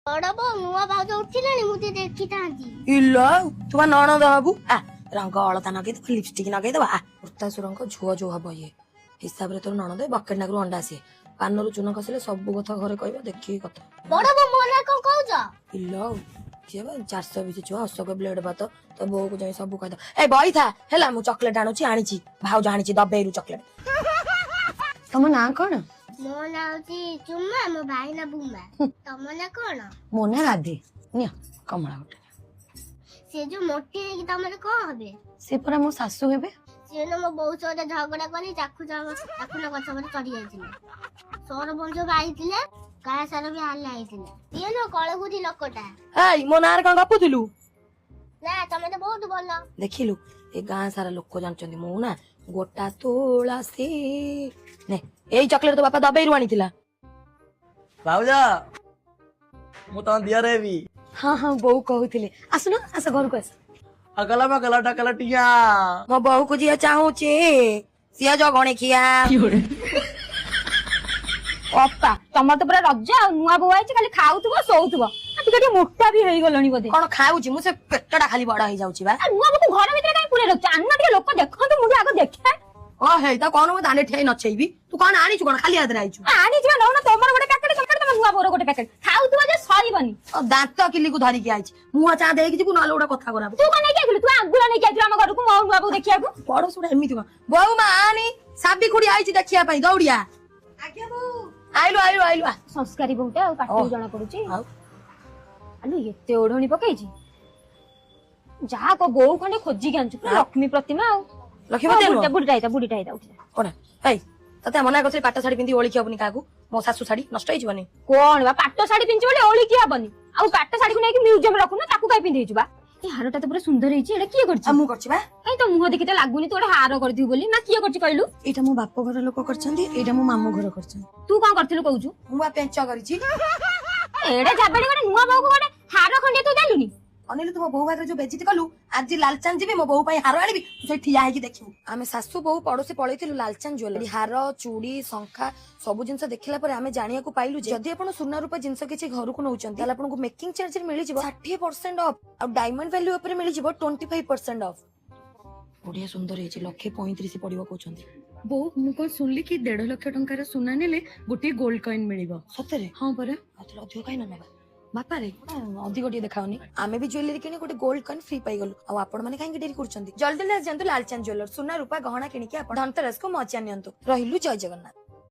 ବଡ ବୋଉ, ନୂଆ ଭାଉଜ ଉଠିଲେଣି, ମୁଁ ଟିକେ ଦେଖିଥାନ୍ତି। ଇଲୋ, ତୁ ବା ନଣନ୍ଦ ହବୁ। ଆ, ରଙ୍ଗ ଅଳତା ଲଗେଇଦବା, ଲିପଷ୍ଟିକ ଲଗେଇଦବା। ଆ, ବୃତ୍ତାସୁରଙ୍କ ଝୁଅ ଯୋଉ ହବ, ଇଏ ହିସାବରେ ତୋର ନଣନ୍ଦ। ବକେଟ ନାକରୁ ଅଣ୍ଡା ସିଏ। ପାନରୁ ଚୁନ ଖସିଲେ ସବୁ କଥା ଘରେ କହିବ, ଦେଖିକି କଥା। ବଡ ବୋଉ, ମୋ ନାଁ କଣ କହୁଛ? ଇଲୋ, ସିଏ ବା 420 ଛୁଆ, ଅଶୋକ ବ୍ଲେଡ ଭାତ। ତୋ ବୋଉକୁ ଯାଇ ସବୁ କହିଦବ। ଏ, ବଇଥା ହେଲା, ମୁଁ ଚକୋଲେଟ ଆଣୁଛି। ଆଣିଛି ଭାଉଜ, ଆଣିଛି ଦବେଇରୁ ଚକୋଲେଟ। ତମ ନାଁ କଣ? ମୋ ନାଁ ହଉଛି ଚୁମା, ମୋ ଭାଇ ନା ବୁମା। ତମ ନାଁ କଣ? ମୋ ନାଁ ରାଧେ। ନିଅ କମଳା ଗୋଟେ। ସେ ଯୋଉ ମୋଟି ହେଇକି ତମର କଣ ହବେ? ସେ ପରା ମୋ ଶାଶୁ ହେବେ। ସେ ନା ମୋ ବୋଉ ସହିତ ଝଗଡା କରି ଚାଖୁ ଚାଖୁନ ଗଛ ଉପରେ ଚଢି ଯାଇଥିଲେ। ସରପଞ୍ଚ ବି ଆଇଥିଲେ, ଗାଁ ସାରା ବି ହାଲା ହେଇଥିଲା। ସିଏ ନୁହଁ କଳଗୁରି ଲୋକଟା। ଏଇ, ମୋ ନାଁରେ କଣ ଗପୁଥିଲୁ? ନା, ତମେ ତ ବହୁତ ଭଲ। ଦେଖିଲୁ, ଏ ଗାଁ ସାରା ଲୋକ ଜାଣିଛନ୍ତି ମୁଁ ନା ଗୋଟା ତୁଳସୀ। ନେ, ଏଇ ଚକୋଲେଟ ତୋ ବାପା ଦବେଇରୁ ଆଣିଥିଲା। ଭାଉଜ, ମୁଁ ତମ ଦିଅର ହେବି। ହଁ, ବୋଉ କହୁଥିଲେ। ଆସୁନ, ଆସ, ଘରକୁ ଆସ। ଅଗଲା ବଗଲ ଡକଲ ଟିଆ। ମୋ ବୋହୂକୁ ଯିଏ ଚାହୁଁଛି ସିଏ ଜଗଣେ ଖିଆ। ଅପା, ତମର ତ ପୁରା ରଜ ଆଉ ନୂଆ ବୋଉ ଆଇଛି, ଖାଲି ଖାଉଥିବ ଶୋଉଥିବ। ଆଉ ଟିକେ ଟିକେ ମୋଟା ବି ହେଇଗଲଣି ବୋଧେ। କଣ ଖାଉଛି ମୁଁ? ସେ ପେଟଟା ଖାଲି ବଡ ହେଇଯାଉଛି ବା। ଆଉ ନୂଆ ବୋଉକୁ ଘର ଭିତରେ କାଇଁ ପୁରେଇ ରଖୁଛ? ଆଣୁନ ଟିକେ, ଲୋକ ଦେଖନ୍ତୁ, ମୁଁ ବି ଆଗ ଦେଖେ। ଓ ହେଇ, ତ କଣ ମୁଁ ଦାଣ୍ଡେ ଠିଆ ହେଇ ନଚେଇବି? ତୁ କଣ ଆଣିଛୁ? କଣ ଖାଲି ହାତରେ ଆଇଛୁ? ଆଣିଯିବା, ନଉନ। ତମର ଗୋଟେ ପ୍ୟାକେଟ ଚକଲେଟ, ତମ ନୂଆ ବୋଉର ଗୋଟେ ପ୍ୟାକେଟ। ଖାଉଥିବ ଯେ ସରିବନି। ଓ, ଦାନ୍ତ କିଲିକୁ ଧରିକି ଆଇଛି। ମୁହଁ ଚା ଦେଇକି ଯିବୁ, ନହେଲେ ଗୋଟେ କଥା କରାବୁ। ତୁ କଣ ନେଇକି ଆଇଥିଲୁ? ତୁ ଆଙ୍ଗୁଳ ନେଇକି ଆଇଥିଲୁ ଆମ ଘରକୁ ମୋ ନୂଆ ବୋଉ ଦେଖିବାକୁ। ପଡୋଶୀ ଗୁଡା ଏମିତି କଣ? ବୋଉ ମା ଆନି, ସାବି ଖୁଡି ଆଇଛି ଦେଖିବା ପାଇଁ, ଦୌଡିଆ। ଆଇଲୁ ଆଇଲୁ ଆଇଲୁ, ଆ। ସଂସ୍କାରୀ ବୋଉଟା ଆଉ ପାଟିରୁ ଜଣା ପଡୁଛି। ଆଉ ଆଲୁ, ଏତେ ଓଢଣୀ ପକେଇଛି। ଯାହା କହ, ବୋଉ ଖଣ୍ଡେ ଖୋଜିକି ଆଣିଛୁ, ପୁରା ଲକ୍ଷ୍ମୀ ପ୍ରତିମା ଆଉ। ଲକ୍ଷ୍ମୀପତି ନୁହଁ? ବୁଢୀଟା ହେଇଥା, ବୁଢୀଟା ହେଇଥା, ଉଠିଯା। କଣ ଏଇ, ତତେ ମନା କରିଥିଲି ପାଟ ଶାଢୀ ପିନ୍ଧି ଓଳିକି ହବନି କାହାକୁ। ମୋ ଶାଶୁ ଶାଢୀ ନଷ୍ଟ ହେଇଯିବନି? କଣ ବା, ପାଟ ଶାଢୀ ପିନ୍ଧିଛୁ ବୋଲି ଓଳିକି ହବନି? ଆଉ ପାଟ ଶାଢୀକୁ ନେଇକି ମ୍ୟୁଜିୟମ ରଖୁନ, ତାକୁ କାଇଁ ପିନ୍ଧେଇଛୁ ବା? ଏ ହାରଟା ତ ପୁରା ସୁନ୍ଦର ହେଇଛି, ଏଇଟା କିଏ କରିଛି? ଆଉ ମୁଁ କରିଛି ବା। କାଇଁ, ତୋ ମୁହଁ ଦେଖି ତ ଲାଗୁନି ତୁ ଗୋଟେ ହାର କରିଥିବୁ ବୋଲି। ନା, କିଏ କରିଛି କହିଲୁ? ଏଇଟା ମୋ ବାପ ଘର ଲୋକ କରିଛନ୍ତି, ଏଇଟା ମୋ ମାମୁଁ ଘର କରିଛନ୍ତି। ତୁ କଣ କରିଥିଲୁ କହୁଛୁ? ମୁଁ ବା ପେଞ୍ଚ କରିଛି। ଏଡେ ଜାବେଡି ଗୋଟେ ନୂଆ ବୋଉକୁ ଗୋଟେ ହାର ଖଣ୍ଡିଏ ତୁ ଦେଲୁନି? ଅନିଲୁ, ତୁ ମୋ ବୋଉ ପାଖରେ ଯୋଉ ବେଜିତି କଲୁ, ଆଜି ଲାଲଚାନ୍ଦ ଯିବି, ମୋ ବୋଉ ପାଇଁ ହାର ଆଣିବି, ତୁ ସେଠି ଠିଆ ହେଇକି ଦେଖିବୁ। ଆମେ ଶାଶୁ ବୋହୂ ପଡୋଶୀ ପଳେଇଥିଲୁ ଲାଲଚାନ୍ଦ ଜୁଏଲାରୀ। ହାର, ଚୁଡି, ଶଙ୍ଖା ସବୁ ଜିନିଷ ଦେଖିଲା ପରେ ଆମେ ଜାଣିବାକୁ ପାଇଲୁ ଯେ ଯଦି ଆପଣ ସୁନା ରୂପା ଜିନିଷ କିଛି ଘରକୁ ନଉଛନ୍ତି, ତାହେଲେ ଆପଣଙ୍କୁ ମେକିଂ ଚାର୍ଜରେ ମିଳିଯିବ 60% ଅଫ୍ ଆଉ ଡାଇମଣ୍ଡ ଭ୍ୟାଲ୍ୟୁ ଉପରେ ମିଳିଯିବ 25% ଅଫ୍। ବଢିଆ ସୁନ୍ଦର ହେଇଛି, 1.35 ଲକ୍ଷ ପଡିବ କହୁଛନ୍ତି। ବୋଉ, ମୁଁ କଣ ଶୁଣିଲି କି 1.5 ଲକ୍ଷ ଟଙ୍କାର ସୁନା ନେଲେ ଗୋଟିଏ ଗୋଲ୍ଡ କଏନ ମିଳିବ। ସତରେ? ହଁ ପରା। ଆଉ ତାହେଲେ ଅଧିକ କାଇଁ ନ ନେବା? ବାପାରେ! ଅଧିକ ଟିକେ ଦେଖାଅନି। ଆମେ ବି ଜୁଏଲାରୀ କିଣି ଗୋଟେ ଗୋଲ୍ଡ କଏନ୍ ଫ୍ରି ପାଇଗଲୁ। ଆଉ ଆପଣ ମାନେ କାହିଁକି ଡେରି କରୁଛନ୍ତି? ଜଲ୍ଦି ଜଲ୍ଦି ଯାଆନ୍ତୁ ଲାଲଚାନ୍ଦ ଜୁଏଲର। ସୁନା ରୂପା ଗହଣା କିଣିକି ଆପଣ ଧନତେରସକୁ ମଜା ନିଅନ୍ତୁ। ରହିଲୁ, ଜୟ ଜଗନ୍ନାଥ।